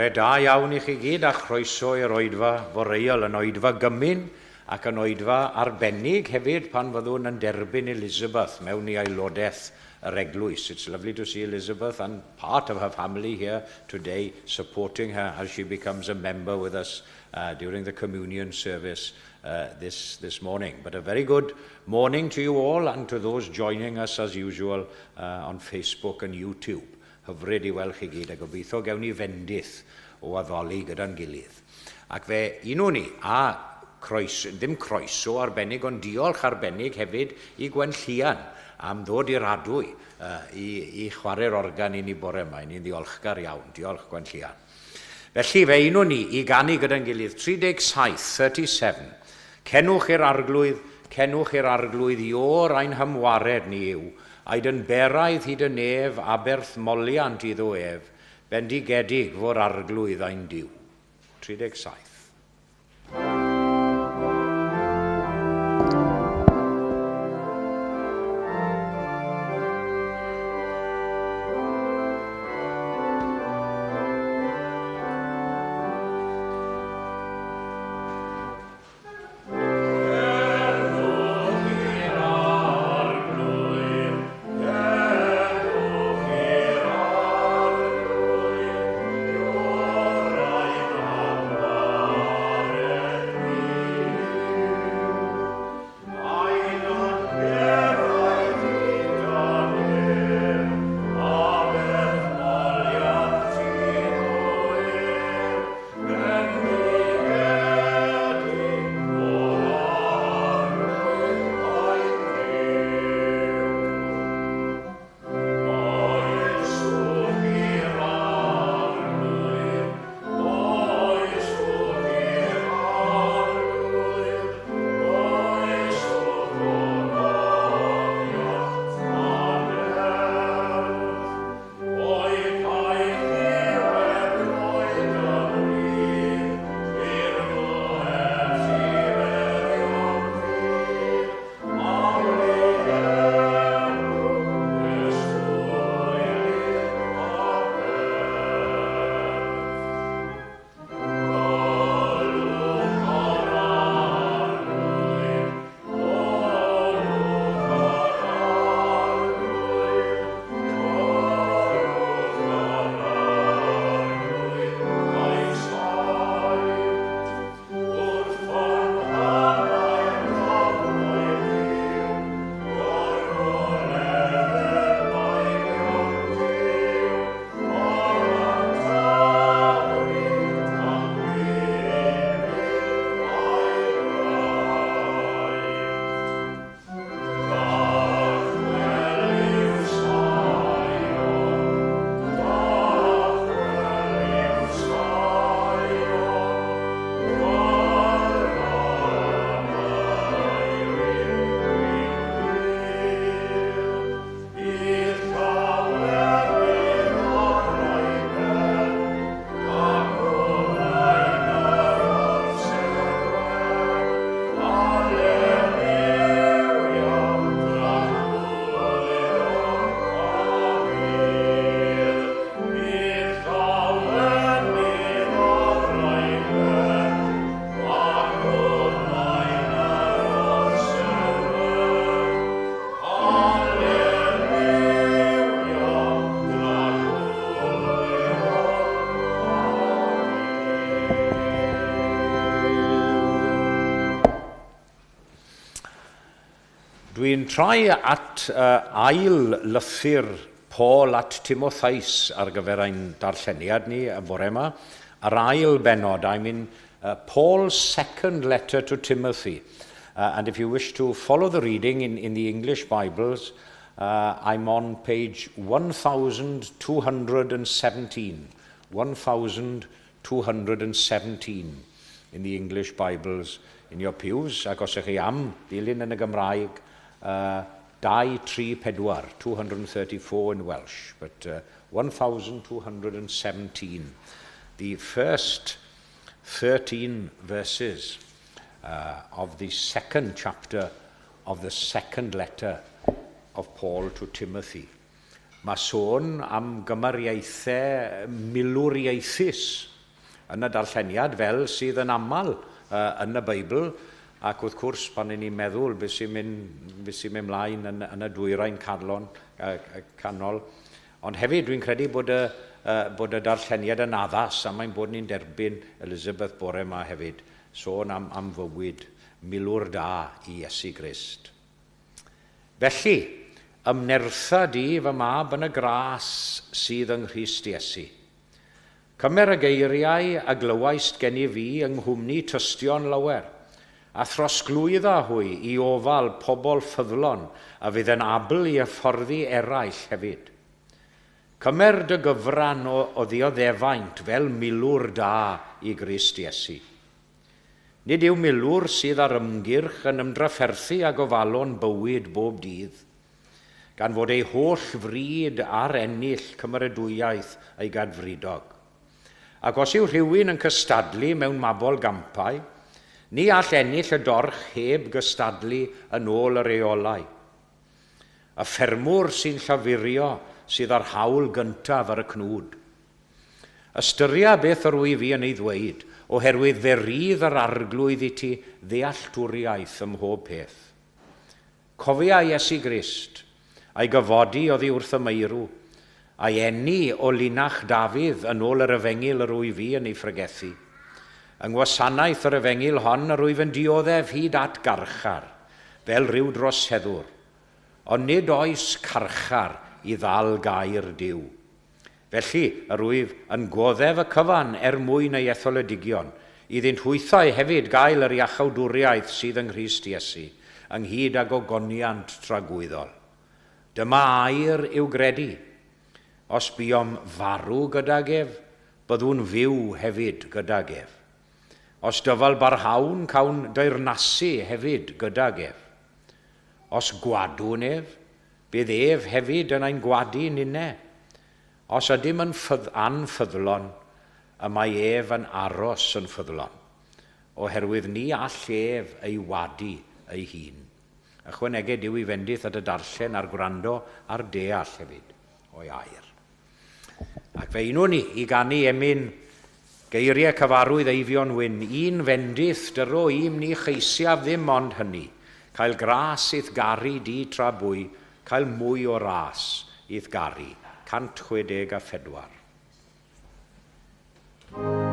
Bore da iawn i chi gyd a chroeso i'r oedfa foreol, yn oedfa gymun ac yn oedfa arbennig hefyd pan fyddwn yn derbyn Elizabeth mewn i aelodaeth yr eglwys. It's lovely to see Elizabeth and part of her family here today supporting her as she becomes a member with us during the communion service this morning. But a very good morning to you all and to those joining us as usual on Facebook and YouTube. Hyfryd i weld chi gyd a gobeithio gewn ni fendith o addoli gyda'n gilydd. Ac fe unwn ni, a croes, ddim croeso arbennig, ond diolch arbennig hefyd i Gwen Llian am ddod i'r adwy i chwarae'r organ i ni bore yma. Ni'n ddiolchgar iawn. Diolch, Gwen Llian. Felly, fe unwn ni i ganu gyda'n gilydd 37, 37. Cenwch i'r Arglwydd, cenwch i'r Arglwydd, Iôr ein hymwared ni yw, aed yn beraidd hyd y nef, aberth moliant iddo ef, bendigedig fo'r Arglwydd ein Duw. 37. Dwi'n troi at ail lythyr Paul at Timotheus ar gyfer ein darlleniad ni y bore yma. Yr ail bennod, I'm in Paul's second letter to Timothy. And if you wish to follow the reading in the English Bibles, I'm on page 1217. 1217 in the English Bibles in your pews. Ac os ydych chi am ddilyn yn y Gymraeg, 234, 234 in Welsh, but 1217. The first 13 verses of the second chapter of the second letter of Paul to Timothy. Mae sôn am gymariaethau milwriaethus. yn y darlleniad fel sydd yn aml yn y Beibl, ac wrth gwrs pan ni'n meddwl beth sy'n mynd mlaen yn y dwyrain canol. Ond hefyd dwi'n credu bod y darlleniad yn addas, a mae'n bod ni'n derbyn Elizabeth bore yma hefyd, sôn am fywyd milwr da i Iesu Grist. Felly, ymnertha di fy mab yn y gras sydd yng Nghrist Iesu. Cymer y geiriau a glywaist gen i fi yng nghwmni tystion lawer, a throsglwydda hwy i ofal pobl ffyddlon a fydd yn abl i hyfforddi eraill hefyd. Cymer dy gyfran o ddioddefaint fel milwr da i Grist Iesu. Nid yw milwr sydd ar ymgyrch yn ymdrafferthu a gofalon bywyd bob dydd, gan fod ei holl fryd ar ennill cymeradwyaeth ei gadfridog. Ac os yw rhywun yn cystadlu mewn mabol gampau, ni all ennill y dorch heb gystadlu yn ôl y reolau. Y ffermwr sy'n llafurio sydd â'r hawl gyntaf ar y cnwd. Ystyria beth yr wyf fi yn ei ddweud, oherwydd fe rydd yr arglwydd i ti ddealltwriaeth ym mhob peth. Cofia Iesu Grist, a'i gyfodi oddi wrth y meirw, a'i eni o linach Dafydd yn ôl yr efengyl yr wyf fi yn ei phregethu. Yng ngwasanaeth yr efengyl hon yr wyf yn dioddef hyd at garchar, fel rhyw droseddwr, ond nid oes carchar i ddal gair Duw. Felly, yr wyf yn goddef y cyfan er mwyn ei etholedigion, iddynt hwythau hefyd gael yr iachawdwriaeth sydd yng Nghrist Iesu, ynghyd ag ogoniant tragwyddol. Dyma air i'w gredu. Os buom farw gydag ef, byddwn fyw hefyd gydag ef. Os dyfal barhawn, cawn deyrnasu hefyd gydag ef. Os gwadwn ef, bydd ef hefyd yn ein gwadu ninne. Os ydym yn anffyddlon, y mae ef yn aros yn ffyddlon, oherwydd ni all ef ei wadu ei hun. Ychwaneged Duw i fendith at y darllen a'r gwrando a'r deall hefyd o'i air. Ac fe unwn ni i ganu emyn geiriau cyfarwydd Eifion Wyn, un fendith dyro im ni cheisiaf ddim ond hynny, cael gras i'th garu di tra bwy, cael mwy o ras i'th garu. 164. Un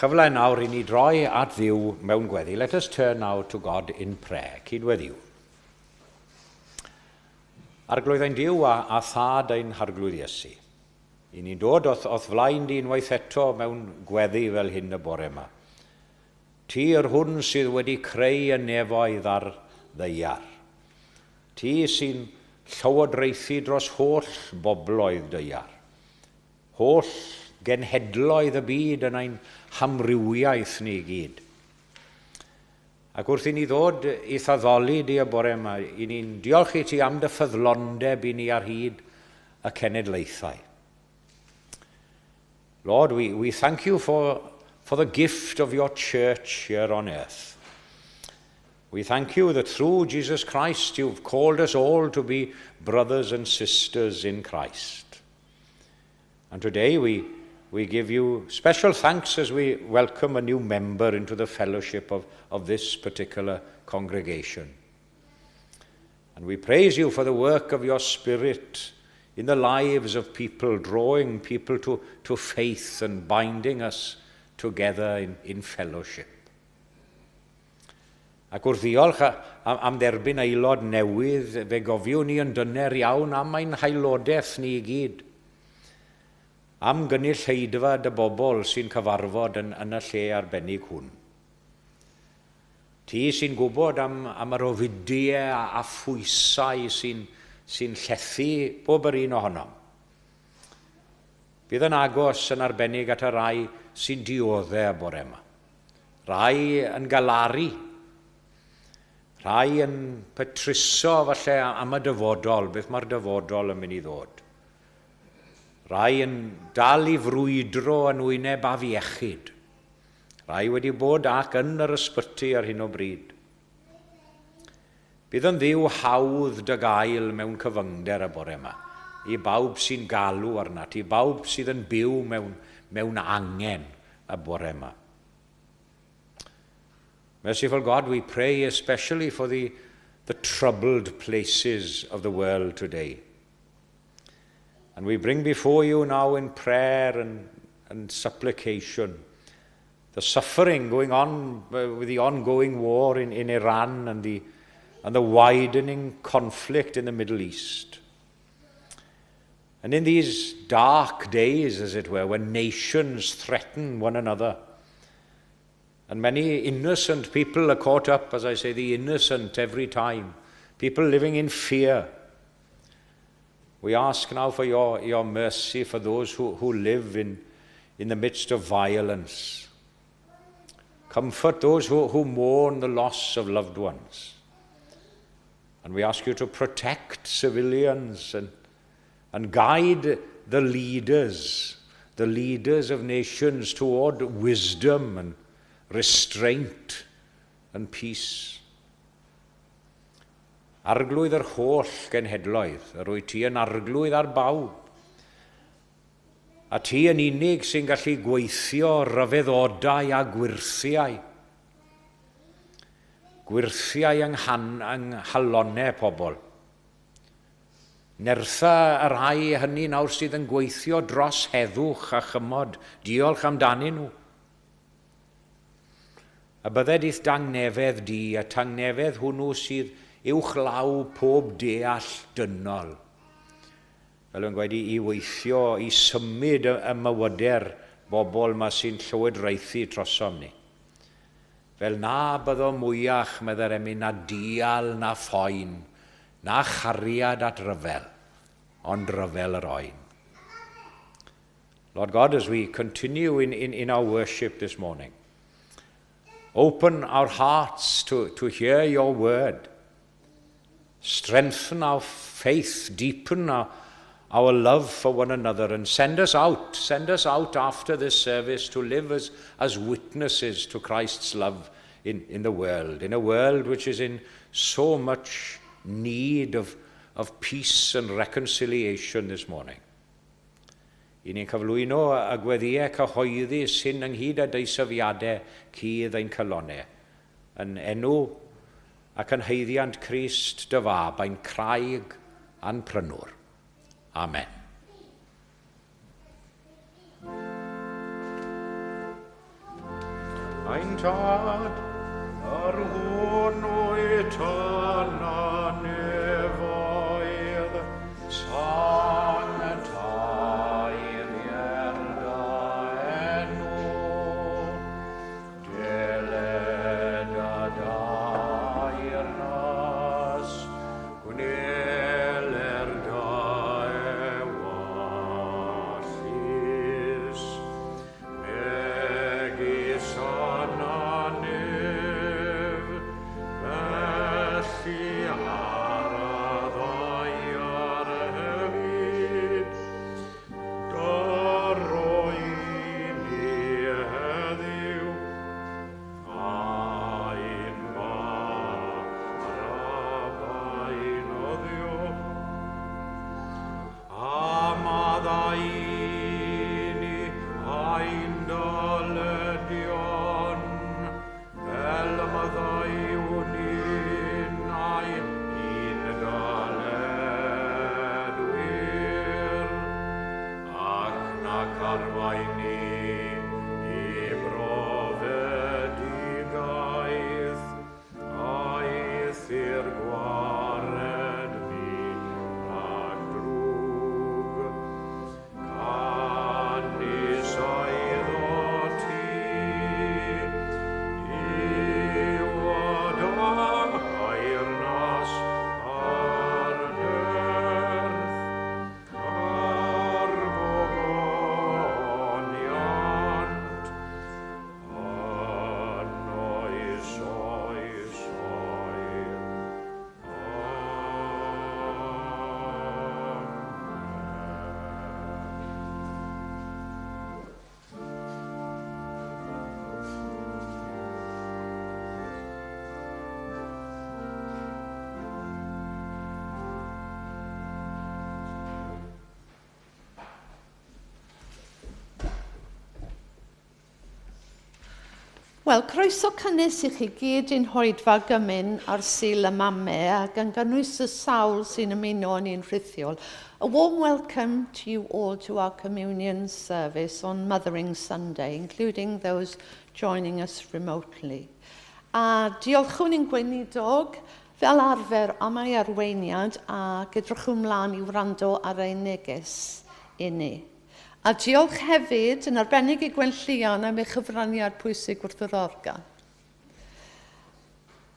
Chyfle nawr i ni droi at Dduw mewn gweddi. Let us turn now to God in prayer. Cydweddiwn. Arglwydd ein Duw a, a thad ein harglwydd Iesu. I ni'n dod o'th, o'th flaen di unwaith eto mewn gweddi fel hyn y bore yma. Ti yr hwn sydd wedi creu y nefoedd a'r ddaear. Ti sy'n llywodraethu dros holl bobloedd daear. Holl genhedloedd y byd yn ein hamrywiaeth ni i gyd. Ac wrth i ni ddod i'th addoli di y bore yma, i ni'n diolch i ti am dy ffyddlondeb i ni ar hyd y cenedlaethau. Lord, we thank you for the gift of your church here on earth. We thank you that through Jesus Christ you've called us all to be brothers and sisters in Christ. And today we give you special thanks as we welcome a new member into the fellowship of this particular congregation. And we praise you for the work of your Spirit in the lives of people, drawing people to faith and binding us together in fellowship. Ac wrth ddiolch am dderbyn aelod newydd, fe gofiwn ni yn dyner iawn am ein haelodaeth ni i gyd. Am gynulleidfa dy bobl sy'n cyfarfod yn y lle arbennig hwn. Ti sy'n gwybod am yr ofidiau a phwysau sy'n llethu bob yr un ohonom. Bydd yn agos yn arbennig at y rai sy'n dioddef y bore yma. Rai yn galaru, rhai yn petruso falle am y dyfodol, beth mae'r dyfodol yn mynd i ddod. Rai yn dal i frwydro yn wyneb afiechyd. Rai wedi bod ac yn yr ysbyty ar hyn o bryd. Bydd yn Dduw hawdd dy gael mewn cyfyngder y bore yma, i bawb sy'n galw arnat, i bawb sydd yn byw mewn angen y bore yma. Merciful God, we pray especially for the troubled places of the world today. And we bring before you now in prayer and supplication the suffering going on with the ongoing war in Iran and the widening conflict in the Middle East. And in these dark days, as it were, when nations threaten one another, and many innocent people are caught up, as I say, the innocent every time, people living in fear. We ask now for your mercy for those who live in the midst of violence. Comfort those who mourn the loss of loved ones. And we ask you to protect civilians and guide the leaders of nations toward wisdom and restraint and peace. Arglwydd yr holl genhedloedd, yr wyt ti yn arglwydd ar bawb. A ti yn unig sy'n gallu gweithio rhyfeddodau a gwyrthiau. Gwyrthiau yng nghalonnau pobl. Nertha y rhai hynny nawr sydd yn gweithio dros heddwch a chymod. Diolch amdanyn nhw. A bydded i'th dangnefedd di, a tangnefedd hwnnw sydd uwchlaw pob deall dynol. Fel yn gweud, i weithio, i symud y mywydau'r bobl yma sy'n llywodraethu trosom ni. Fel na byddo mwyach, medde'r emyn, na dial na phoen, na chariad at ryfel, ond ryfel yr oen. Lord God, as we continue in our worship this morning, open our hearts to hear your word. Strengthen our faith, deepen our love for one another, and send us out, send us out after this service to live as witnesses to Christ's love in the world, in a world which is in so much need of peace and reconciliation this morning. I ni'n cyflwyno y gweddïau cyhoeddus hyn ynghyd â deisyfiadau cudd ein calonnau, yn enw ac yn haeddiant Crist dy fab, ein craig a'n prynwr. Amen. Ein tad, yr hwn wyt yn y nefoedd, sanctaiddier dy enw, deled dy deyrnas, gwneler dy ewyllys, megis yn y nef, felly ar y ddaear hefyd. Dyro i ni heddiw, ein bara beunyddiol, a maddau i ni ein dyledion, fel y maddeuwn ninnau i'n dyledwyr, ac nac arwain ni i brofedigaeth, eithr gwared ni rhag drwg. Canys eiddo ti yw y deyrnas a'r nerth a'r gogoniant yn oes oesoedd. Amen. Wel, croeso cynnes i chi gyd i'n hoedfa gymun ar Sul y Mame ac yn gynnwys y sawl sy'n ymuno â ni'n rhithiol. A warm welcome to you all to our communion service on Mothering Sunday, including those joining us remotely. A diolchwn i'n gweinidog fel arfer am ei arweiniad a edrychwn mlaen i wrando ar ei neges i ni. A diolch hefyd yn arbennig i Gwenllian am ei chyfraniad pwysig wrth yr organ.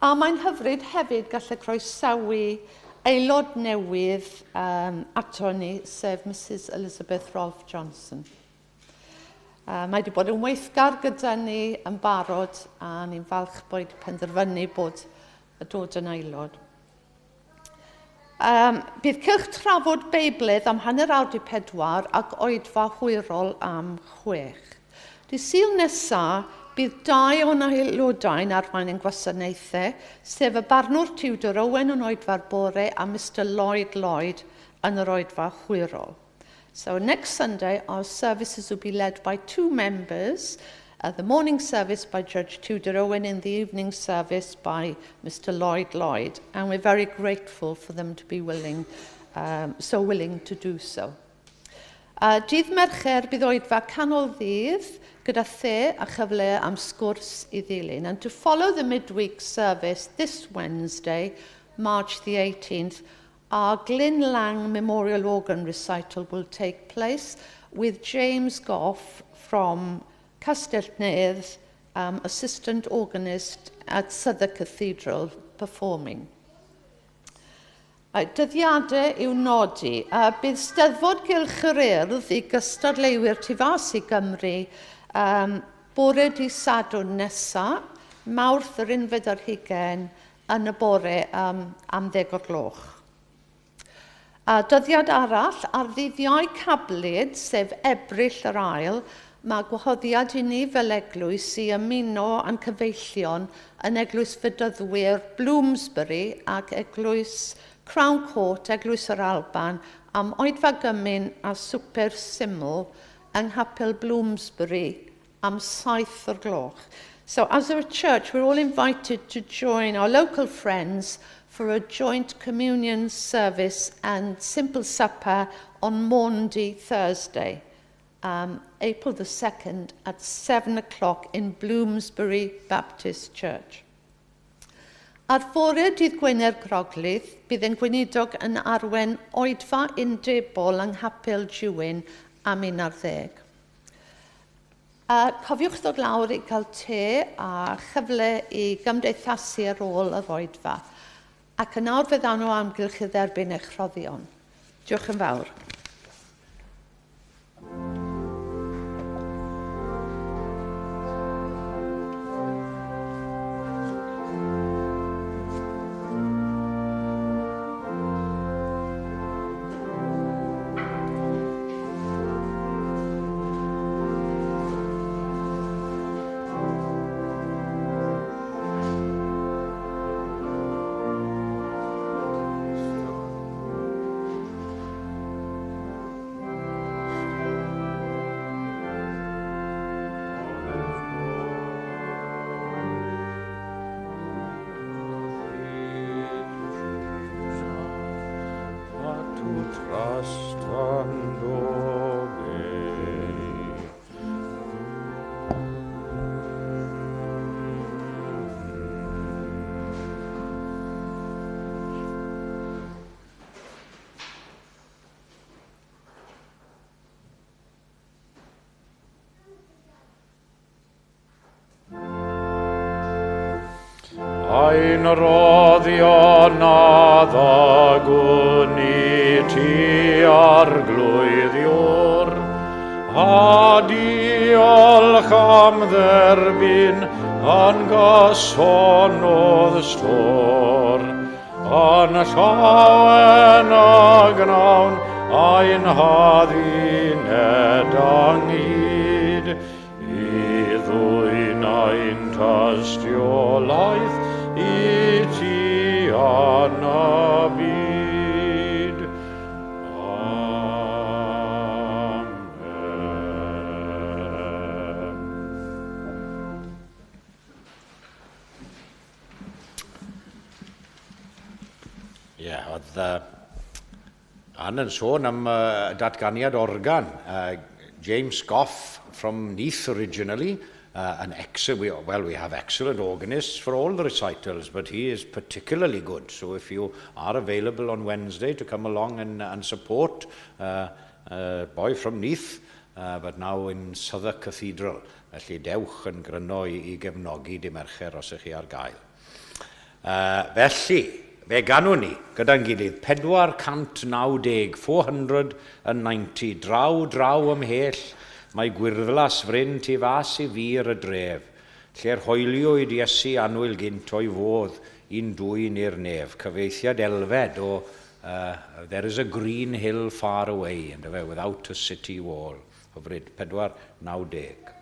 A mae'n hyfryd hefyd gallu croesawu aelod newydd ato ni, sef Mrs Elizabeth Rolfe Johnson. Mae wedi bod yn weithgar gyda ni yn barod a ni'n falch bod wedi penderfynu bod y dod yn aelod. Bydd cylch trafod Beiblaidd am 3:30 ac oedfa hwyrol am 6. Dydd Sul nesa, bydd dau o'n aelodau'n arwain ein gwasanaethau, sef y barnwr Tudor Owen yn oedfa'r bore a Mr Lloyd Lloyd yn yr oedfa hwyrol. So next Sunday, our services will be led by two members, the morning service by Judge Tudor Owen and the evening service by Mr Lloyd Lloyd. And we're very grateful for them to be so willing to do so. Dydd Mercher bydd oedfa canol ddydd gyda the a chyfle am sgwrs i ddilyn. And to follow the midweek service this Wednesday, March the 18th, our Glyn Lang Memorial Organ Recital will take place with James Goff from Castell Nedd, assistant organist at Southwark Cathedral, performing. Dyddiadau i'w nodi. Bydd Steddfod Gylch yr Urdd i gystadleuwyr tu fas i Gymru bore dydd Sadwrn nesa, Mawrth yr 21 yn y bore am 10 o'r gloch. A dyddiad arall, ar ddydd Iau Cablyd, sef Ebrill yr ail, mae gwahoddiad i ni fel eglwys i ymuno â'n cyfeillion yn eglwys Fedyddwyr Bloomsbury ac eglwys Crown Court, Eglwys yr Alban, am oedfa gymun a swper syml yng Nghapel Bloomsbury am 7 o'r gloch. So as a church, we're all invited to join our local friends for a joint communion service and simple supper on Maundy Thursday. April the 2nd at 7 o'clock in Bloomsbury Baptist Church. Ar fore dydd Gwener Groglith, bydd ein gweinidog yn arwain oedfa undebol yng Nghapel Jiwyn am 11. Cofiwch ddod lawr i gael te a chyfle i gymdeithasu ar ôl yr oedfa. Ac yn awr fe ddawn o amgylch i dderbyn eich rhoddion. Diolch yn fawr. Trust and obey. Ein roddion a ddagwn i ti arglwyddiwr, a diolch am dderbyn yn gyson o'dd stôr. Yn llawen a gnawn ein hadduned ynghyd, i ddwyn ein tystiolaeth i ti yn y byd. Amen. Ie, yeah, oedd Ann yn sôn am datganiad organ. James Goff from Neath originally, an excellent, well, we have excellent organists for all the recitals, but he is particularly good. So if you are available on Wednesday to come along and support boy from Neath, but now in Southwark Cathedral. Felly dewch yn gryno i gefnogi dy Mercher os ych chi ar gael. Felly, fe ganwn ni gyda'n gilydd 490, 490, draw, draw ymhell, mae gwyrddlas fryn tu fas i fur y dref, lle'r hoeliwyd Iesu annwyl gynt o'i fodd i'n dwyn i'r nef. Cyfieithiad Elfed o There is a green hill far away, yndyfe, without a city wall. Hyfryd, 490.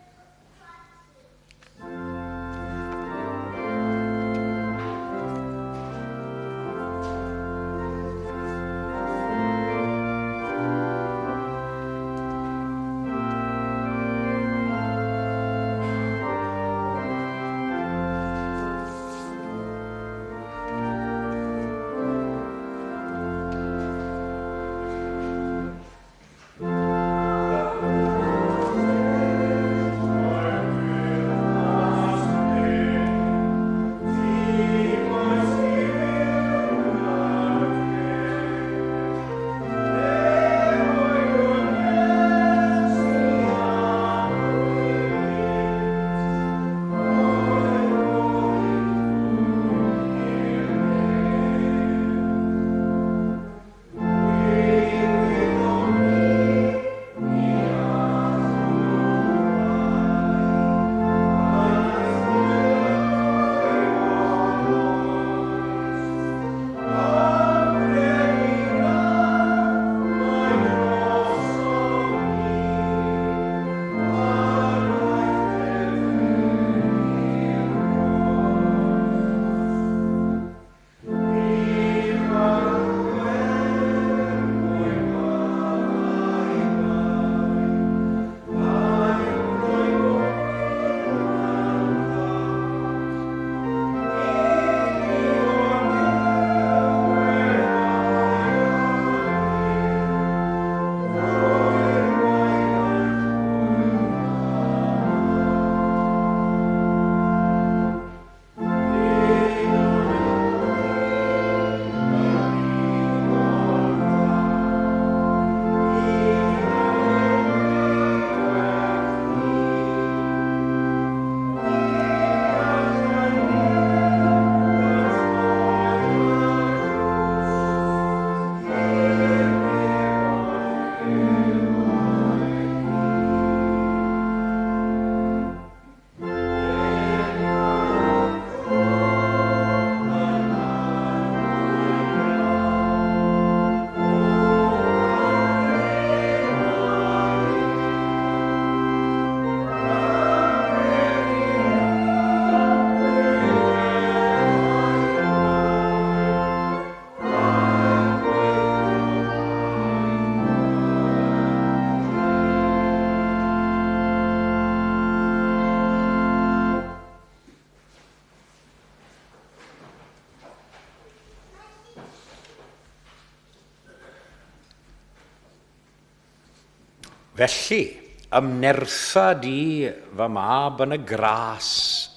Felly, ymnertha di fy mab yn y gras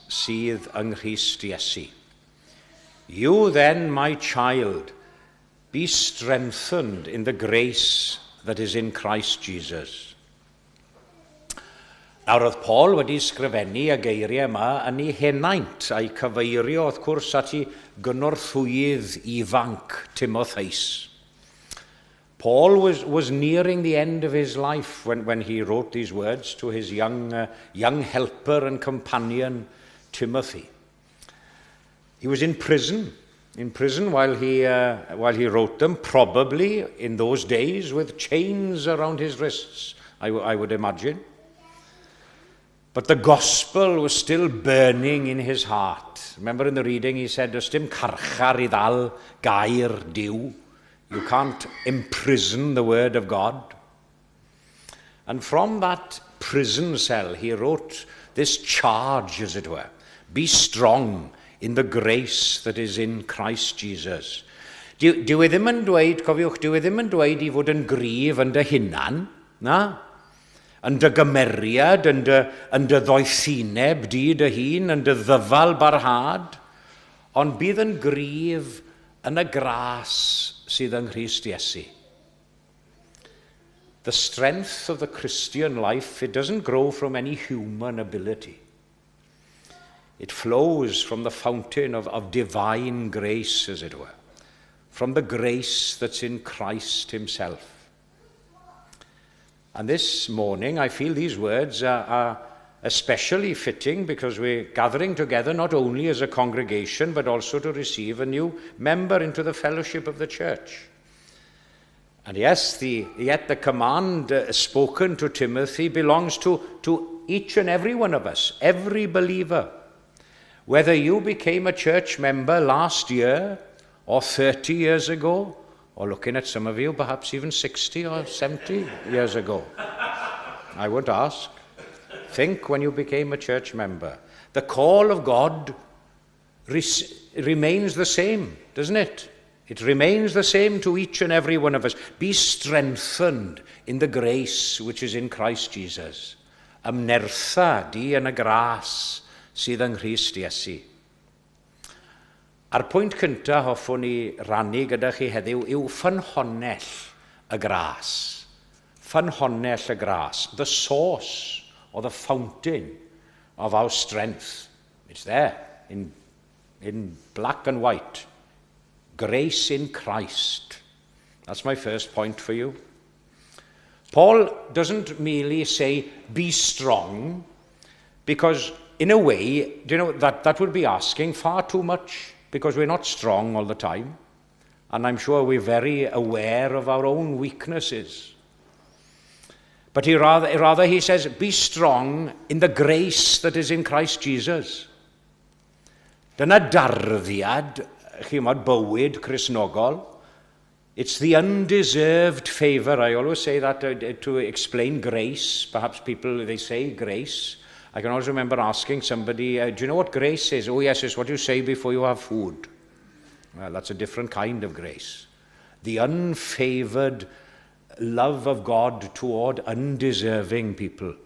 sydd yng Nghrist Iesu. You then, my child, be strengthened in the grace that is in Christ Jesus. Nawr oedd Paul wedi sgrifennu y geiriau yma yn ei henaint a'i cyfeirio wrth gwrs at ei gynorthwyydd ifanc Timotheus. Paul was nearing the end of his life when he wrote these words to his young helper and companion Timothy. He was in prison while he wrote them, probably in those days with chains around his wrists, I would imagine. But the gospel was still burning in his heart. Remember in the reading he said, "Does dim carchar i ddal gair Duw." You can't imprison the word of God. And from that prison cell he wrote this charge, as it were. Be strong in the grace that is in Christ Jesus. Dyw e ddim yn dweud, cofiwch, dyw e ddim yn dweud i fod yn gryf yn dy hunan, na? Yn dy gymeriad, yn dy ddoethineb di dy hun, yn dy ddyfal barhad, ond bydd yn gryf yn y gras sydd yng Nghrist Iesu. The strength of the Christian life, it doesn't grow from any human ability. It flows from the fountain of divine grace, as it were, from the grace that's in Christ himself. And this morning, I feel these words are especially fitting because we're gathering together not only as a congregation, but also to receive a new member into the fellowship of the church. And yes, yet the command spoken to Timothy belongs to each and every one of us, every believer. Whether you became a church member last year or 30 years ago, or looking at some of you, perhaps even 60 or 70 years ago. I won't ask. Think when you became a church member. The call of God remains the same, doesn't it? It remains the same to each and every one of us. Be strengthened in the grace which is in Christ Jesus. Ymnertha di yn y gras sydd yng Nghrist Iesu. A'r pwynt cyntaf hoffwn i rannu gyda chi heddiw yw ffynhonnell y gras. Ffynhonnell y gras. The source or the fountain of our strength. It's there in black and white. Grace in Christ. That's my first point for you. Paul doesn't merely say, "Be strong," because in a way, do you know, that would be asking far too much, because we're not strong all the time. And I'm sure we're very aware of our own weaknesses. But rather he says, "Be strong in the grace that is in Christ Jesus." Dyna darddiad, chi'mod, bywyd Cristnogol. It's the undeserved favour. I always say that to explain grace. Perhaps people, they say grace. I can always remember asking somebody, "Do you know what grace is?" "Oh, yes, it's what you say before you have food." Well, that's a different kind of grace. The unfavoured love of God toward undeserving people.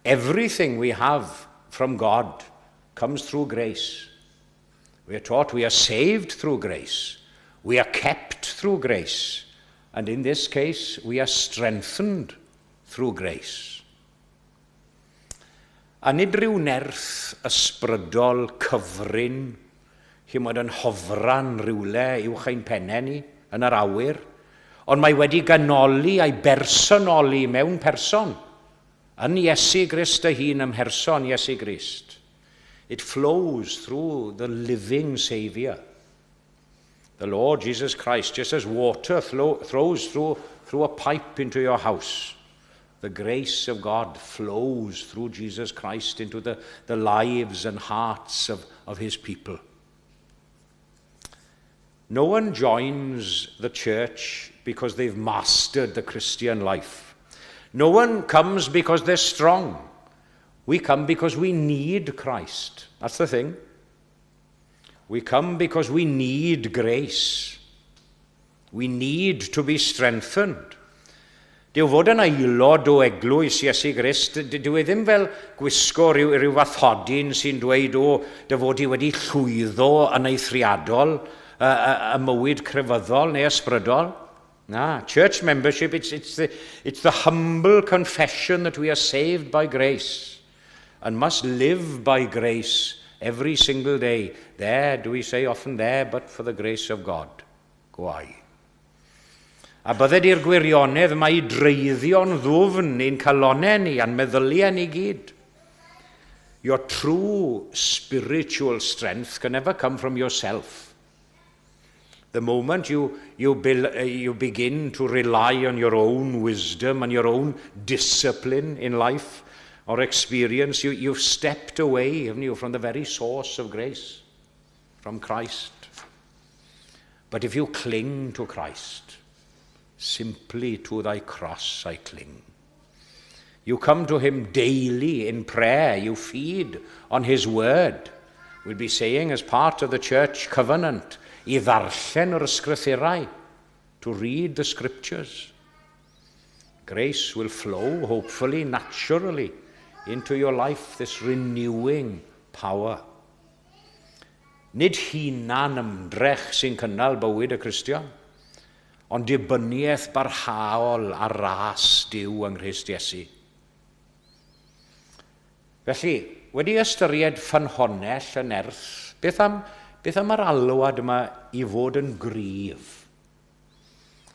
Everything we have from God comes through grace. We are taught we are saved through grace. We are kept through grace. And in this case, we are strengthened through grace. A nid rhyw nerth ysbrydol cyfrin, chi'mod yn hofran rhywle uwch ein pennau ni, yn yr awyr, ond mae wedi ganoli a'i bersonoli mewn person, yn Iesu Grist ei hun, ym mherson Iesu Grist. It flows through the living Saviour, the Lord Jesus Christ, just as water flows through a pipe into your house. The grace of God flows through Jesus Christ into the lives and hearts of his people. No one joins the church because they've mastered the Christian life. No one comes because they're strong. We come because we need Christ. That's the thing. We come because we need grace. We need to be strengthened. Dyw fod yn aelod o eglwys Iesu Grist, dyw e ddim fel gwisgo rhyw fathodyn sy'n dweud o dy fod i wedi llwyddo yn eithriadol y mywyd crefyddol neu ysbrydol. Na, church membership, it's the humble confession that we are saved by grace and must live by grace every single day. There, do we say often there, but for the grace of God, go I. A bydded i'r gwirionedd mae dreiddio'n ddwfn i'n calonau ni a'n meddyliau ni gyd. Your true spiritual strength can never come from yourself. The moment you begin to rely on your own wisdom and your own discipline in life or experience, you've stepped away, haven't you, from the very source of grace, from Christ. But if you cling to Christ, simply to thy cross I cling. You come to him daily in prayer. You feed on his word. We'll be saying as part of the church covenant, i ddarllen yr ysgrythurau, to read the scriptures. Grace will flow, hopefully, naturally, into your life, this renewing power. Nid hunan ymdrech sy'n cynnal bywyd y Cristion, ond dibyniaeth barhaol ar ras Duw yng Nghrist Iesu. Felly, wedi ystyried ffynhonnell y nerth, beth am yr alwad yma i fod yn gryf?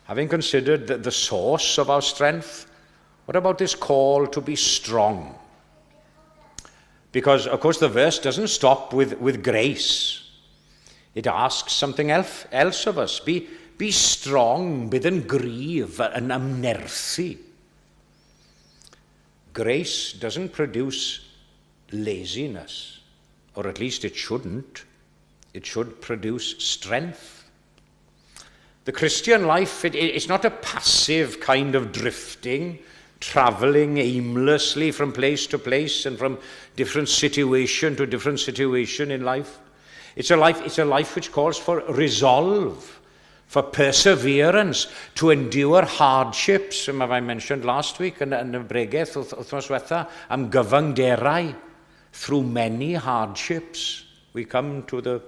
Having considered the source of our strength, what about this call to be strong? Because, of course, the verse doesn't stop with grace. It asks something else of us. Be strong, bydd yn gryf, yn ymnerthu. Grace doesn't produce laziness, or at least it shouldn't. It should produce strength. The Christian life, it's not a passive kind of drifting, travelling aimlessly from place to place and from different situation to different situation in life. It's a life which calls for resolve, for perseverance, to endure hardships, as I mentioned last week yn y bregeth wythnos diwetha, am gyfyngderau. Through many hardships, we come to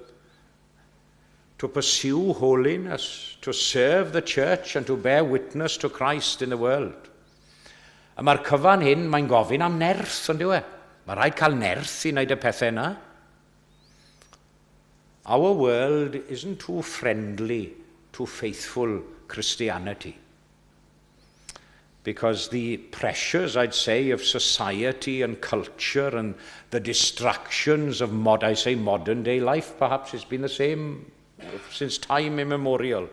pursue holiness, to serve the church and to bear witness to Christ in the world. A mae'r cyfan hyn, mae'n gofyn am nerth, on'd yw e? Mae rhaid cael nerth i wneud y pethau yna. Our world isn't too friendly to faithful Christianity. Because the pressures, I'd say, of society and culture and the distractions of, I say, modern day life, perhaps it's been the same since time immemorial.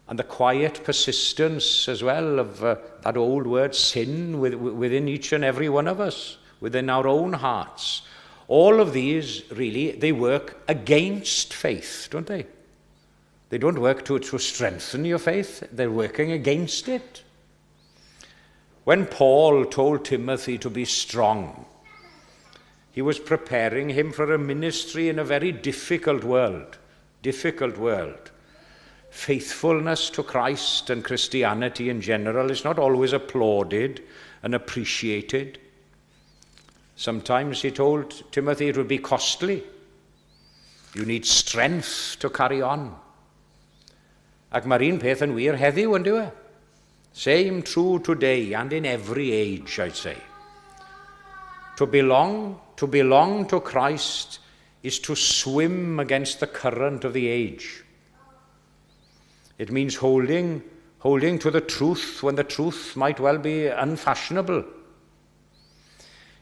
And the quiet persistence as well of that old word sin within each and every one of us, within our own hearts. All of these, really, they work against faith, don't they? They don't work to strengthen your faith, they're working against it. When Paul told Timothy to be strong, he was preparing him for a ministry in a very difficult world. Difficult world. Faithfulness to Christ and Christianity in general is not always applauded and appreciated. Sometimes he told Timothy it would be costly. You need strength to carry on. Ac mae'r un peth yn wir heddiw, on'd yw e? Same true today and in every age, I'd say. To belong to Christ is to swim against the current of the age. It means holding to the truth when the truth might well be unfashionable.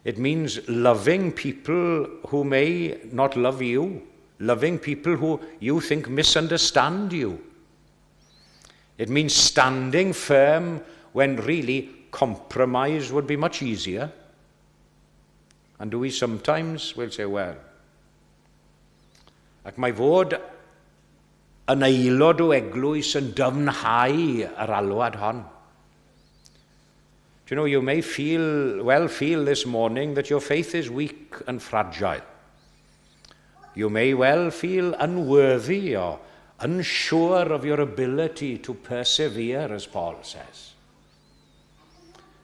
It means loving people who may not love you, loving people who you think misunderstand you. It means standing firm when really compromise would be much easier. And do we sometimes, we'll say, well. Ac mae fod yn aelod o eglwys yn dyfnhau yr alwad hon. Do you know, you may feel this morning that your faith is weak and fragile. You may well feel unworthy or unsure of your ability to persevere, as Paul says.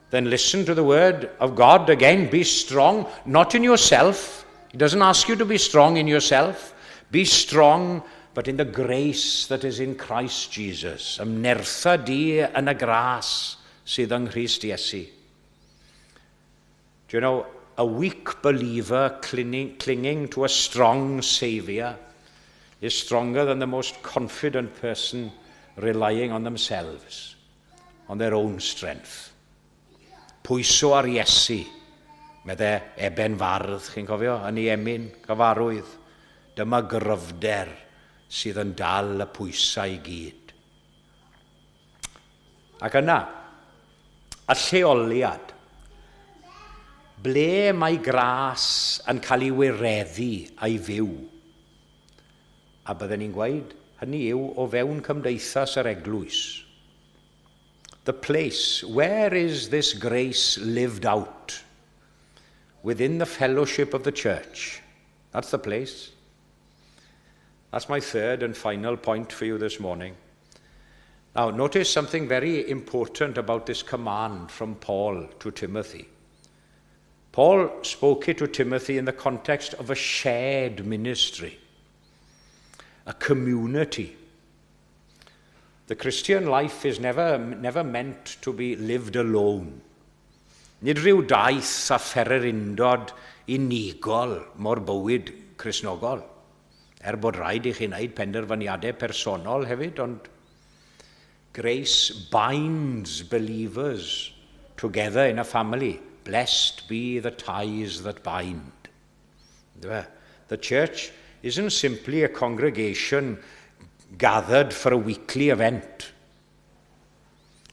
Then listen to the word of God again. Be strong, not in yourself. He doesn't ask you to be strong in yourself. Be strong, but in the grace that is in Christ Jesus. Ymnertha di yn y gras sydd yng Nghrist Iesu. Do you know, a weak believer clinging to a strong Saviour is stronger than the most confident person relying on themselves, on their own strength. Pwyso ar Iesu, medde Eben Fardd, chi'n cofio, yn ei emyn gyfarwydd. Dyma gryfder sydd yn dal y pwysau i gyd. Ac yna, y lleoliad. Ble mae gras yn cael ei wireddu a'i fyw? A byddwn ni'n gweud, hynny yw o fewn cymdeithas yr eglwys. The place, where is this grace lived out? Within the fellowship of the church. That's the place. That's my third and final point for you this morning. Now, notice something very important about this command from Paul to Timothy. Paul spoke it to Timothy in the context of a shared ministry, a community. The Christian life is never meant to be lived alone. Nid rhyw daith a phererindod unigol mo'r bywyd Cristnogol. Er bod rhaid i chi wneud penderfyniadau personol hefyd, ond grace binds believers together in a family. Blessed be the ties that bind. The church isn't simply a congregation gathered for a weekly event.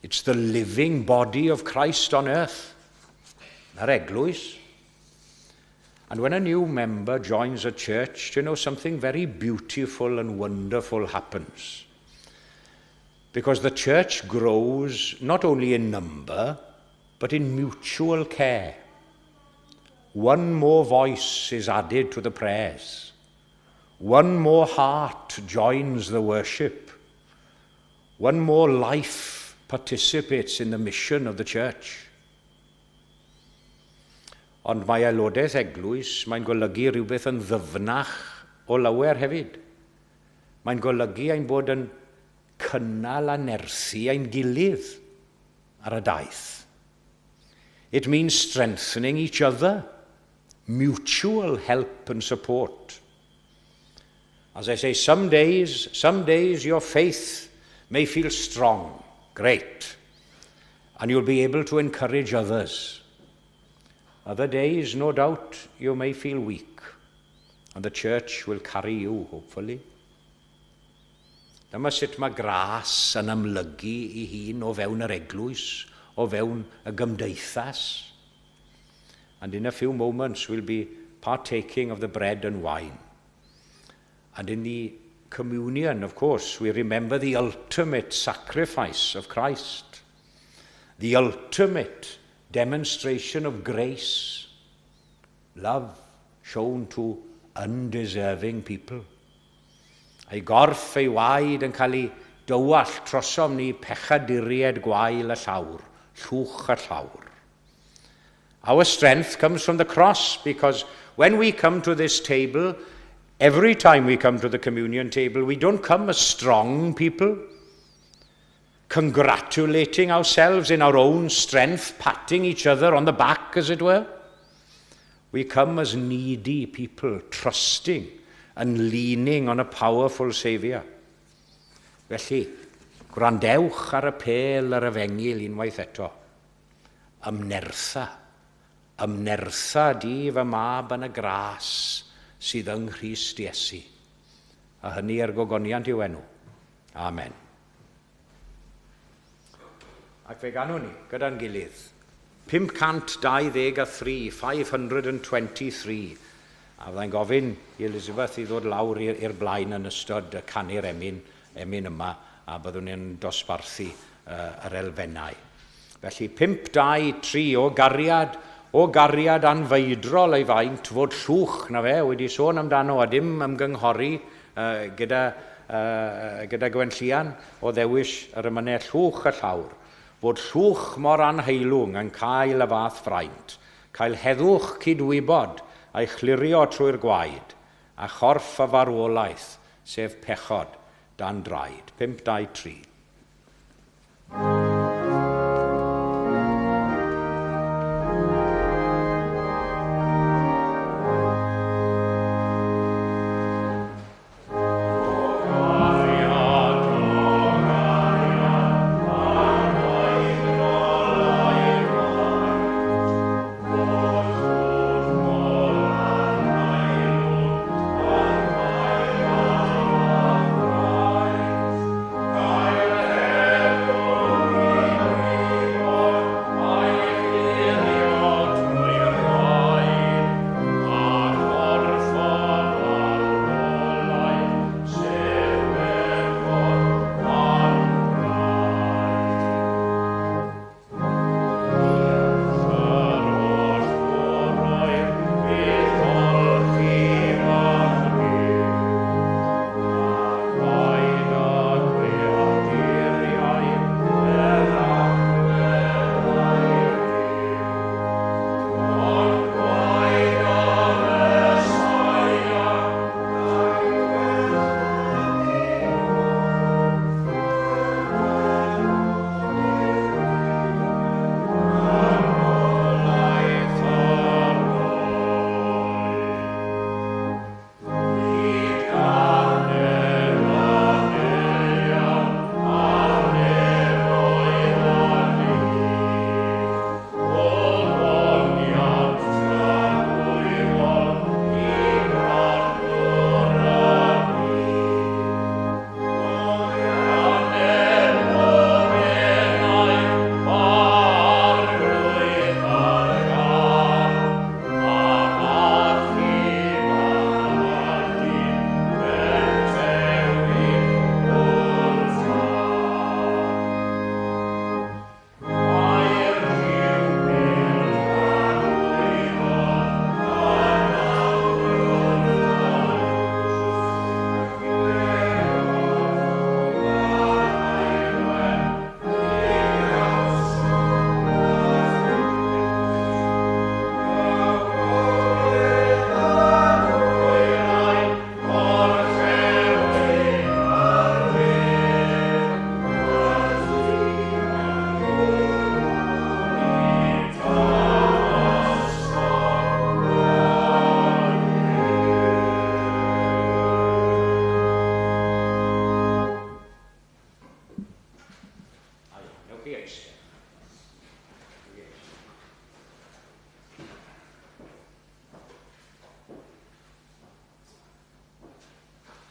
It's the living body of Christ on earth. Yr eglwys. And when a new member joins a church, something very beautiful and wonderful happens. Because the church grows not only in number, but in mutual care. One more voice is added to the prayers. One more heart joins the worship. One more life participates in the mission of the church. Ond mae aelodaeth eglwys, mae'n golygu rhywbeth yn ddyfnach o lawer hefyd. Mae'n golygu ein bod yn cynnal a nerthu ein gilydd ar y daith. It means strengthening each other, mutual help and support. As I say, some days your faith may feel strong, great, and you'll be able to encourage others. Other days, no doubt, you may feel weak, and the church will carry you, hopefully. Dyma sut mae gras yn amlygu ei hun o fewn yr eglwys, o fewn y gymdeithas. And in a few moments we'll be partaking of the bread and wine. And in the communion, of course, we remember the ultimate sacrifice of Christ, the ultimate demonstration of grace, love shown to undeserving people. Ei gorff ei waed yn cael ei dywallt trosom ni pechaduriaid gwael y llawr, llwch y llawr. Our strength comes from the cross, because when we come to this table, every time we come to the communion table, we don't come as strong people, congratulating ourselves in our own strength, patting each other on the back, as it were. We come as needy people, trusting and leaning on a powerful Saviour. Felly, gwrandewch ar apêl yr efengyl unwaith eto. Ymnertha. Ymnertha di fy mab yn y gras sydd yng Nghrist Iesu. A hynny er gogoniant i'w enw. Amen. Ac fe ganwn ni gyda'n gilydd. 523, 523. A fyddai'n gofyn i Elizabeth i ddod lawr i'r blaen yn ystod y canu'r emyn yma, a byddwn ni'n dosbarthu yr elfennau. Felly 5, 2, 3, o gariad anfeidrol ei faint, fod llwch na fe, wedi sôn amdano a dim ymgynghori gyda Gwenllian o ddewis yr emynau, llwch y llawr. Bod llwch mor anheilwng yn cael y fath fraint, cael heddwch cydwybod a'i chlirio trwy'r gwaed, a chorff a farwolaeth, sef pechod, dan draed. 5, 2, 3.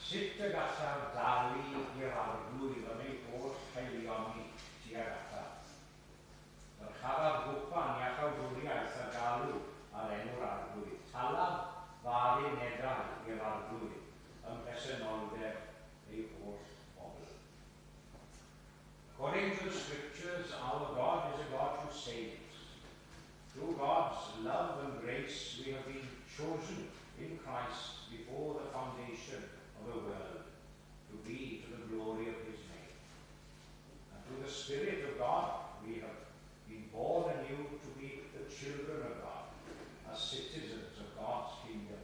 Sut y gallaf dalu i'r arglwydd am ei holl haelioni tuag ataf? Dyrchafaf gwpan iachawdwriaeth a galw ar enw'r arglwydd. Talaf far unedau i'r arglwydd ym mhresenoldeb ei holl bobl. According to the scriptures, our God is a God who saves. Through God's love and grace, we have been chosen in Christ before the foundation of the world to be to the glory of his name. And through the Spirit of God, we have been born anew to be the children of God, as citizens of God's kingdom.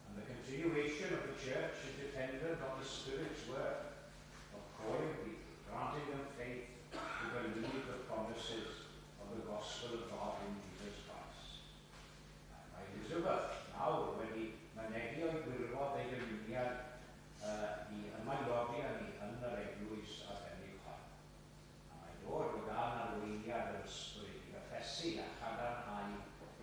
And the continuation of the church is dependent on the Spirit's work of calling people, granting them faith to believe the promises of the gospel of God in Jesus Christ. And mae Elizabeth nawr wedi mynegi o'i gwirfodd ei dymuniad i ymaelodi â ni yn yr eglwys arbennig hon. A mae dod o dan arweiniad yr ysbryd i gyffesu a chadarnhau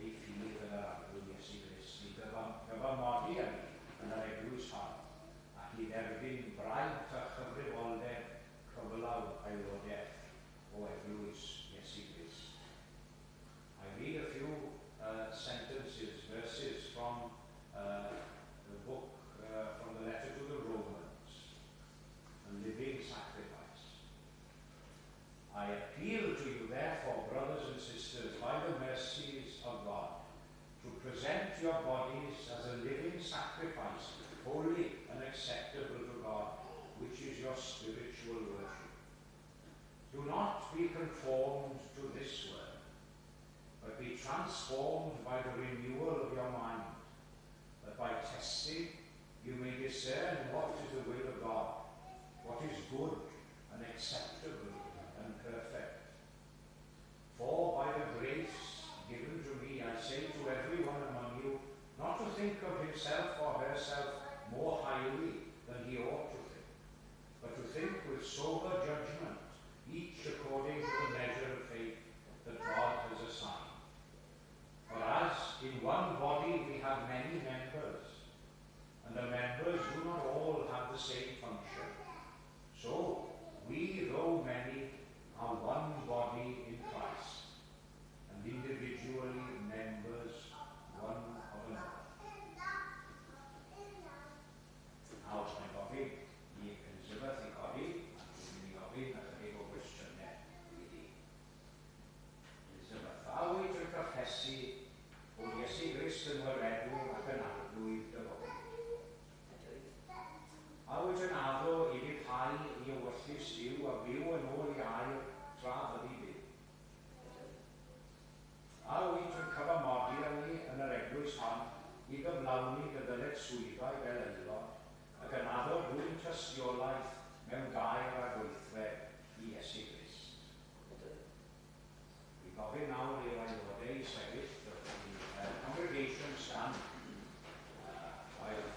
ei ffydd yn yr Arglwydd Iesu Grist, i gyfamodi â ni yn yr eglwys hon, ac i dderbyn braint a chyfrifoldeb cyflawn aelodaeth o eglwys Iesu Grist. I read a few sentences, verses from the book, from the letter to the Romans, a living sacrifice. I appeal to you, therefore, brothers and sisters, by the mercies of God, to present your bodies as a living sacrifice, holy and acceptable to God, which is your spiritual worship. Do Do not be conformed to this world, but be transformed by the renewal of your mind, that by testing you may discern what is the will of God, what is good and acceptable and perfect. For by the grace given to me, I say to everyone among you, not to think of himself or herself more highly than he ought to think, but to think with sober judgment, each according to the measure of faith that God has assigned. For as in one body we have many members, and the members do not all have the same function, so we, though many, are one body in Christ, and individually members one of another. Nawr, mae'n gofyn i Elizabeth i godi, a dwi'n mynd i ofyn ychydig o gwestiynau iddi. Elizabeth, a wyt yn cyffesu bod Iesu Grist yn waredwr ac yn arglwydd dy fywyd? A wyt yn addo i ufuddhau i ewyllys Duw a byw yn ôl ei air tra fyddi byw? A wyt yn cyfamodi â ni yn yr eglwys hon i gyflawni dy ddyletswyddau fel aelod ac yn addo dwyn tystiolaeth mewn gair a gweithred i Iesu Grist? Dwi'n gofyn nawr i'r aelodau i sefyll, the congregation stand while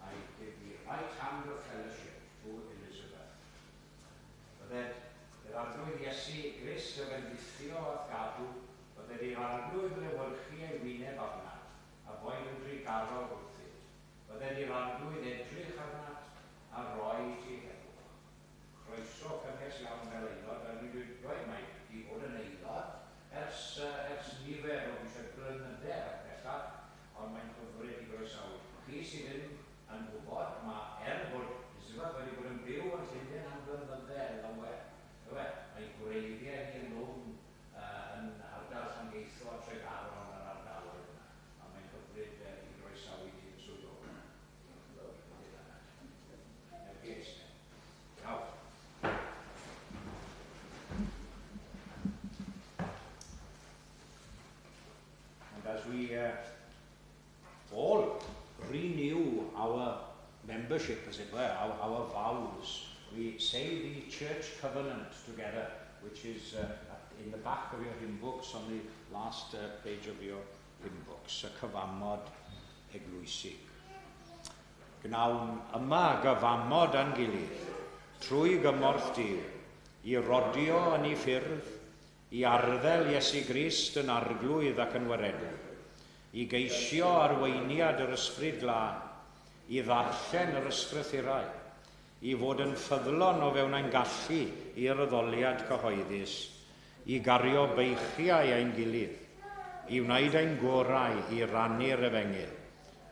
I give the right hand of fellowship to Elizabeth. Bydded i'r Arglwydd Iesu Grist dy fendithio a'th gadw, bydded i'r Arglwydd lewyrchu ei wyneb arnat, a boed yn drugarog wrthyt. Bydded i'r Arglwydd edrych arnat a roi i ti heddwch. Croeso cynnes iawn fel aelod, fel dwi wedi dweud, mae di bod yn aelod ers nifer o fisoedd, blynydde bellach, ond mae'n hyfryd i groesawu. Chi sydd ddim yn gwybod, mae er bod Elizabeth wedi bod yn byw yn Llundain am blynydde lawer, yw e? Mae gwreiddiau hi yn ddwfn yn ardal Llangeitho a Tregaron yr ardaloedd yna, a mae'n hyfryd i groesawu ti yn swyddogol. Diolch yn fawr. Iawn. And as we all renew our membership, as it were, our vows, we say the church covenant together, which is in the back of your hymn books, on the last page of your hymn books, y cyfamod eglwysig. Gnawn yma gyfamod â'n gilydd, trwy gymorth Duw, i rodio yn ei ffyrdd, i arddel Iesu Grist yn arglwydd ac yn waredwr, i geisio arweiniad yr Ysbryd Glân, i ddarllen yr ysgrythurau, i fod yn ffyddlon o fewn ein gallu i'r addoliad cyhoeddus, i gario beichiau ein gilydd, i wneud ein gorau i rannu'r efengyl,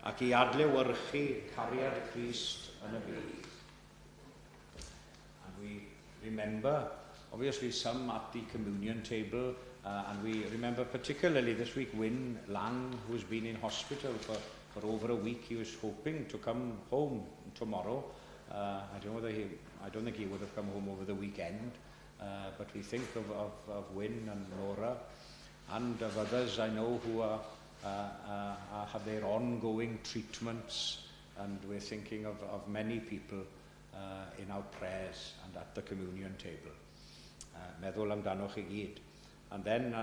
ac i adlewyrchu cariad Crist yn y byd. And we remember, obviously, some at the communion table, and we remember particularly this week Wyn Lang, who's been in hospital for over a week. He was hoping to come home tomorrow. I don't think he would have come home over the weekend, but we think of Wyn and Laura and of others I know who have their ongoing treatments, and we're thinking of many people in our prayers and at the communion table. Meddwl amdanoch chi gyd. And then,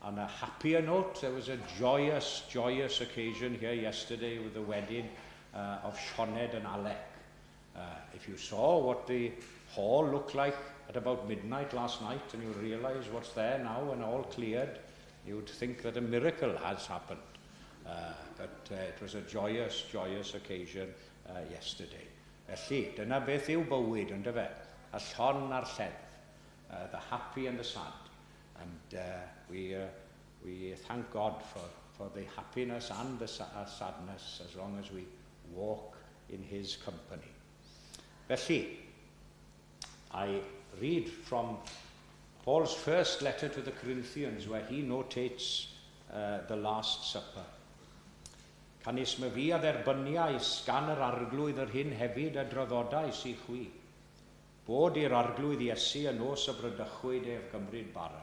on a happier note, there was a joyous, joyous occasion here yesterday with the wedding of Sioned and Alec. If you saw what the hall looked like at about midnight last night and you realise what's there now and all cleared, you'd think that a miracle has happened. But it was a joyous, joyous occasion yesterday. Felly, dyna beth yw bywyd, on'd ife? Y llon a'r lleddf. The happy and the sad. And we thank God for the happiness and the sadness as long as we walk in his company. Felly, I read from Paul's first letter to the Corinthians, where he notates the Last Supper. Canys myfi a dderbyniais gan yr Arglwydd yr hyn hefyd a draddodais i chwi. Bod i'r Arglwydd Iesu y nos y bradychwyd ef gymryd bara.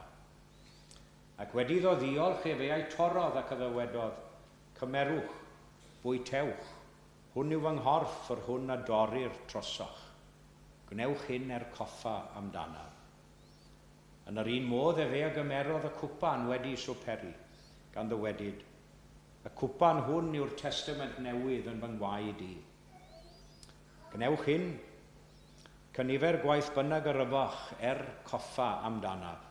Ac wedi iddo ddiolch efe a'i torrodd ac a ddywedodd, Cymerwch, bwytewch, hwn yw fy nghorff yr hwn a dorrir trosoch. Gwnewch hyn er coffa amdanaf. Yn yr un modd efe a gymerodd y cwpan wedi swperi, gan ddywedyd, Y cwpan hwn yw'r testament newydd yn fy ngwaed i. Gwnewch hyn, cynifer gwaith bynnag yr yfoch er coffa amdanaf.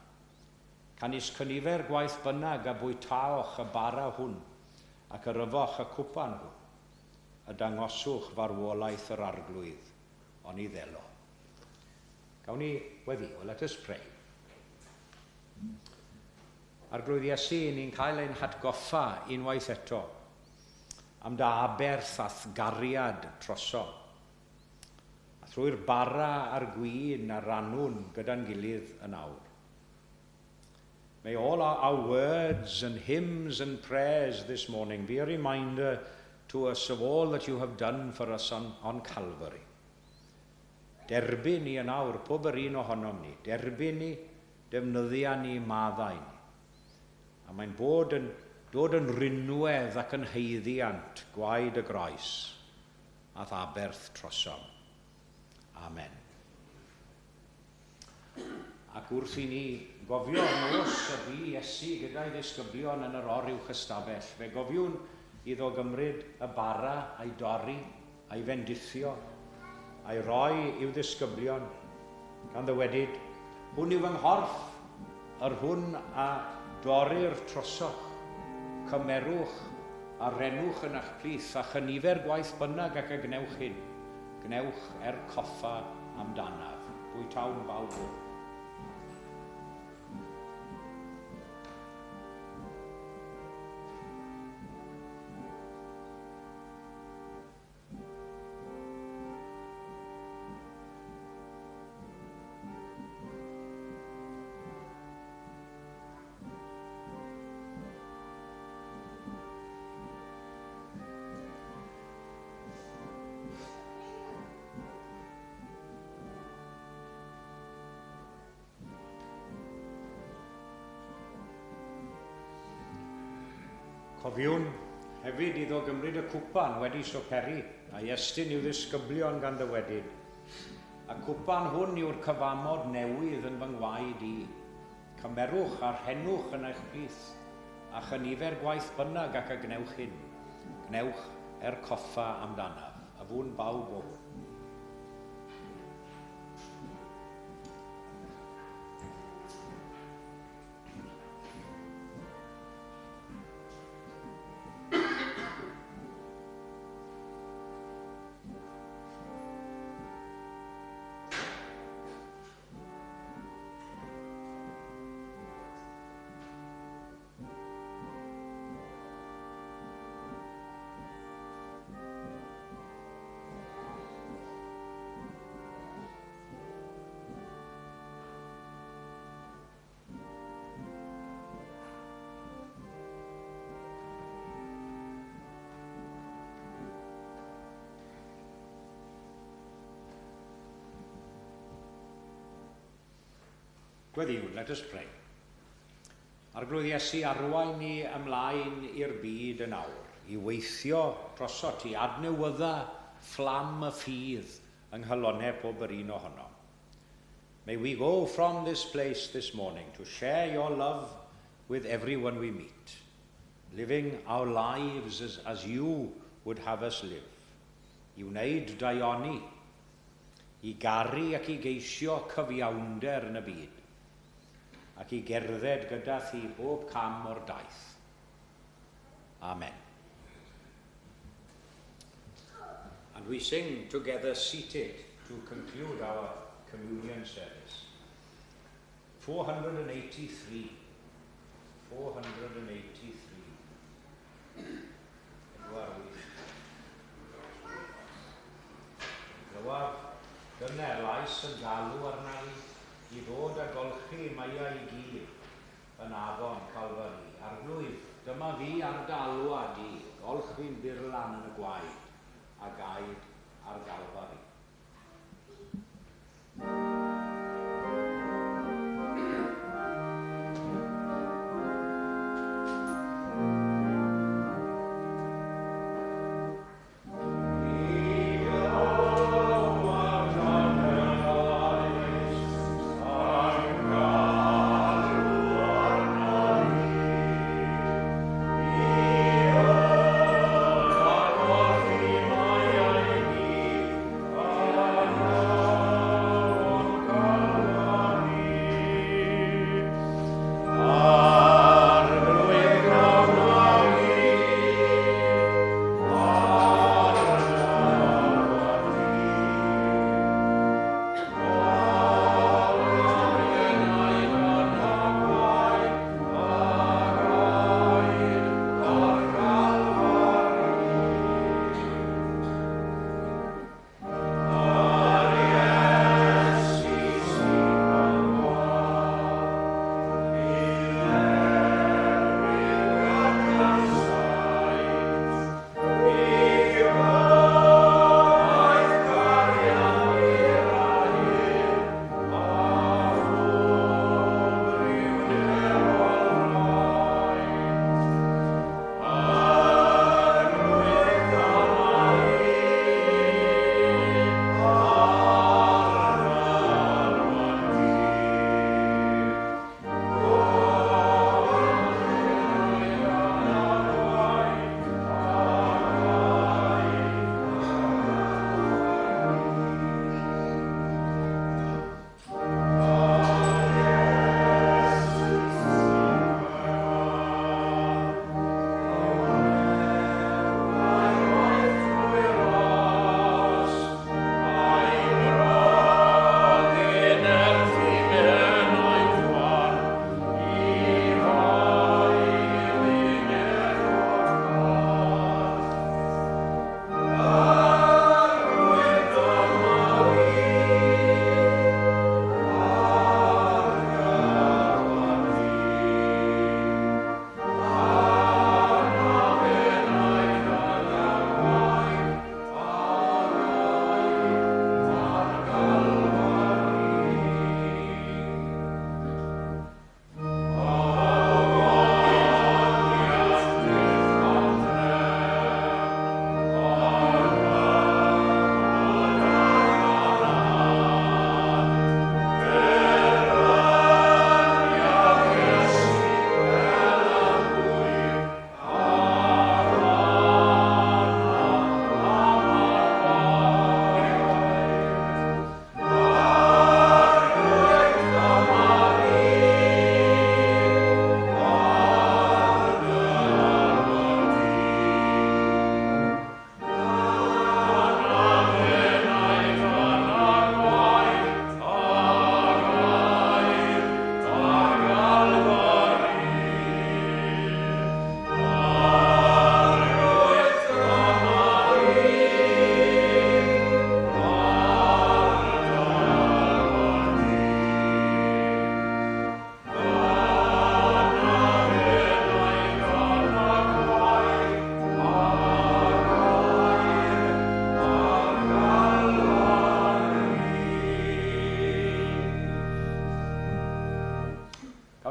Canys cynifer gwaith bynnag a bwytaoch y bara hwn ac yr yfoch y cwpan hwn, y dangoswch farwolaeth yr Arglwydd, oni ddelo. Gawn ni weddio, let us pray. Arglwydd Iesu, ni'n cael ein hatgoffa unwaith eto am dy aberth a'th gariad drosom. A thrwy'r bara a'r gwin a rannwn gyda'n gilydd yn awr. May all our words and hymns and prayers this morning be a reminder to us of all that you have done for us on Calvary. Derbyn ni yn awr, pob yr un ohonom ni. Derbyn ni, defnyddia ni, maddau ni. A mae'n bod yn dod yn rinwedd ac yn haeddiant gwaed y groes a'th aberth trosom. Amen. Ac wrth i ni gofio'r nos y bu Iesu gyda'i ddisgyblion yn yr oruwch ystafell, fe gofiwn iddo gymryd y bara a'i dorri, a'i fendithio, a'i roi i'w ddisgyblion, gan ddywedyd, Hwn yw fy nghorff, yr hwn a dorrir trosoch, cymerwch a rennwch yn eich plith, a chynifer gwaith bynnag ac y gwnewch hyn, gwnewch er coffa amdanaf. Bwytawn bawb hwn. Cofiwn hefyd iddo gymryd y cwpan wedi soperi a'i estyn i'w ddisgyblion gan ddywedyd, Y cwpan hwn yw'r cyfamod newydd yn fy ngwaed i. Cymerwch a rhennwch yn eich plith, a chynifer gwaith bynnag ac y gwnewch hyn, gwnewch er coffa amdanaf. A fu'n bawb o hwn. Gweddïwn, let us pray. Arglwydd Iesu, arwain ni ymlaen i'r byd yn awr, i weithio drosot ti, adnewydda fflam y ffydd yng nghalonnau pob yr un ohonom. May we go from this place this morning to share your love with everyone we meet, living our lives as you would have us live. I wneud daioni, i garu ac i geisio cyfiawnder yn y byd, ac i gerdded gyda thi bob cam o'r daith. Amen. And we sing together seated to conclude our communion service. 483. 483. Edward wyth. Glywaf dyner lais yn galw arna i, i ddod a golchi meiau i gyd yn afon Calfari. Arglwydd, dyma fi ar dy alwad i, golch fi'n burlan yn y gwaed a gaed ar Galfari.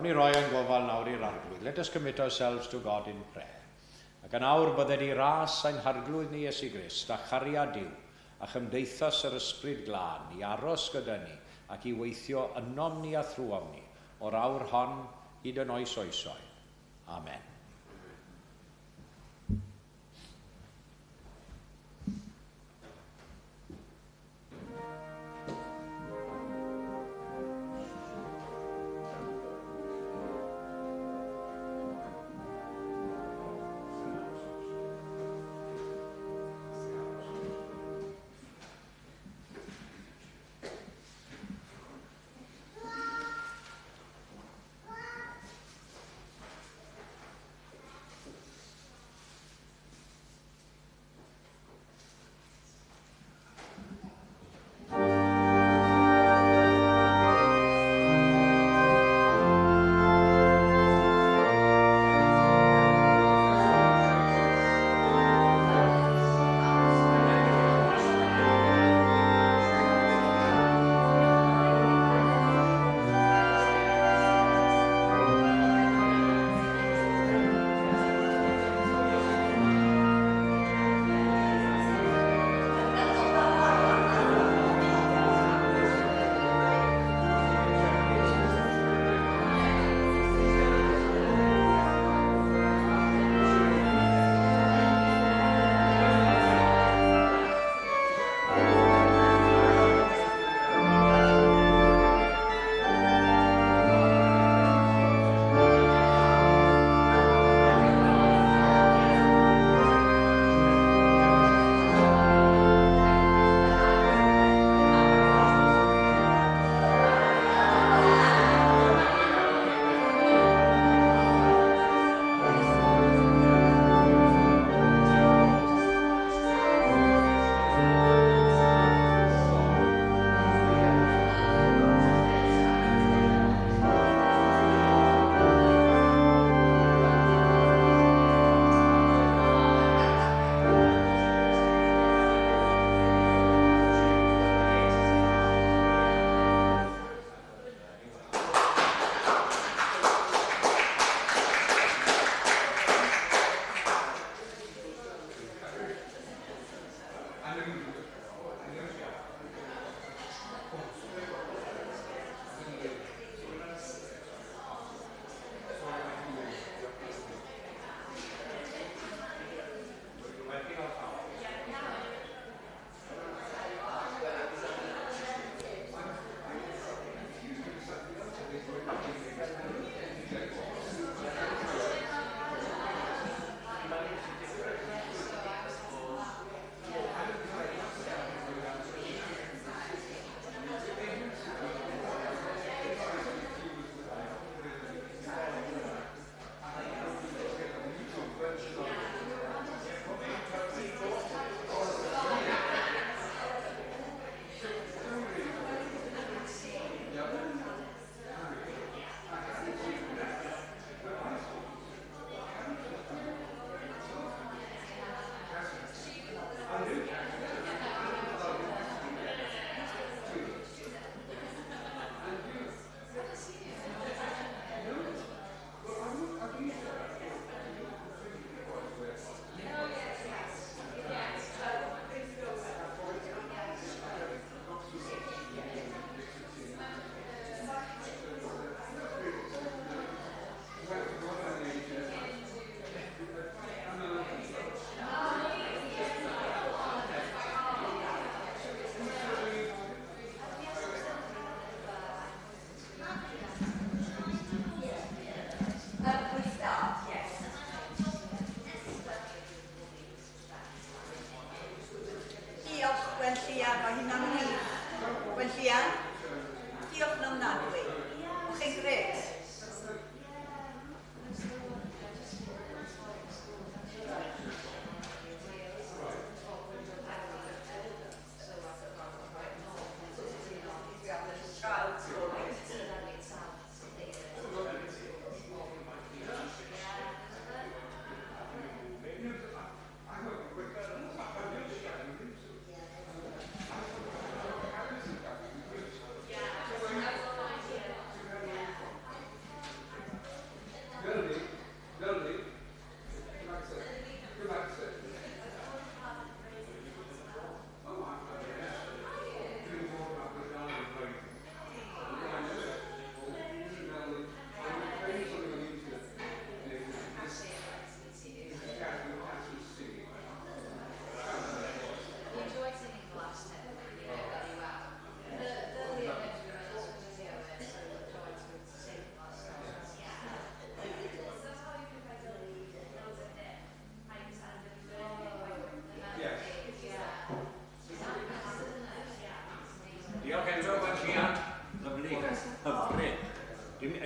Gawn ni roi ein gofal nawr i'r Arglwydd. Let us commit ourselves to God in prayer. Ac yn awr bydded i ras ein Harglwydd ni Iesu Grist a chariad Duw a chymdeithas yr Ysbryd Glân i aros gyda ni ac i weithio ynom ni a thrwom ni o'r awr hon hyd yn oes oesoedd. Amen.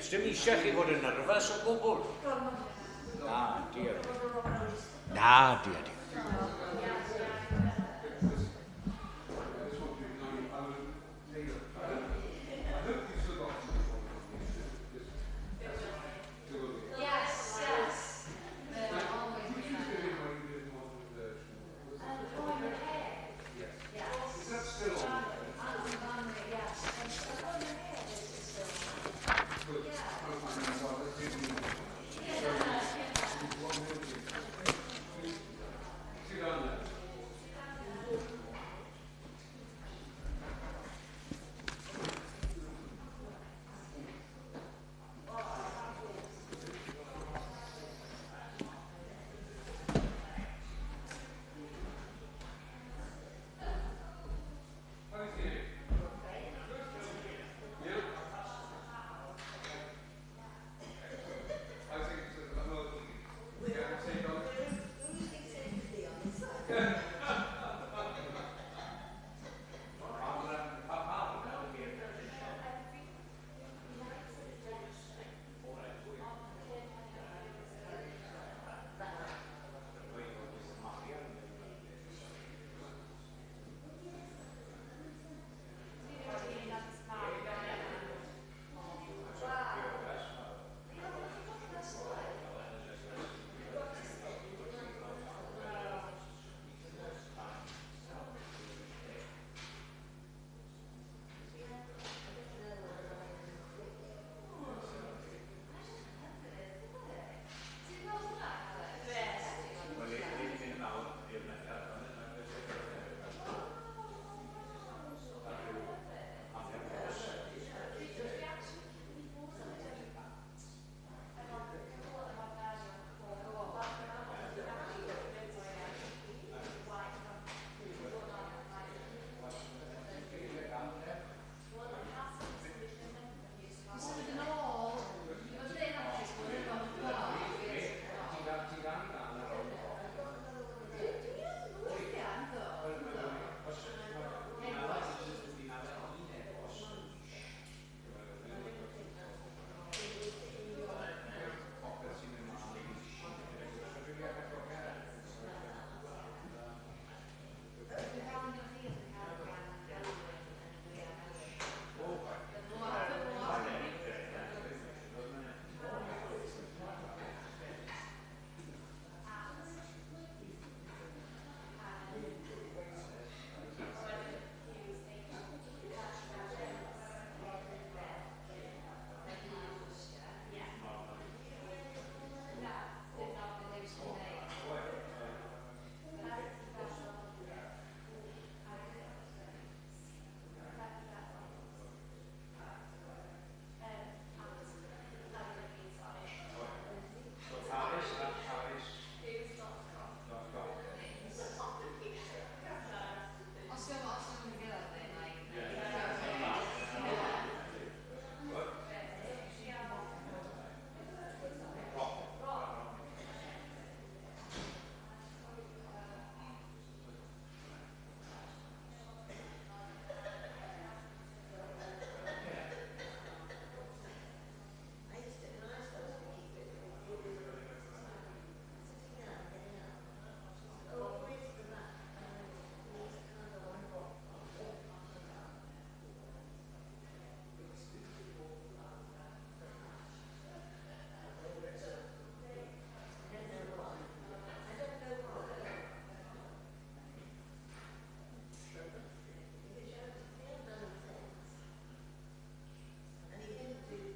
Ys dim eisiau chi fod yn nerfus o gwbl. Na, diar. Na, diar.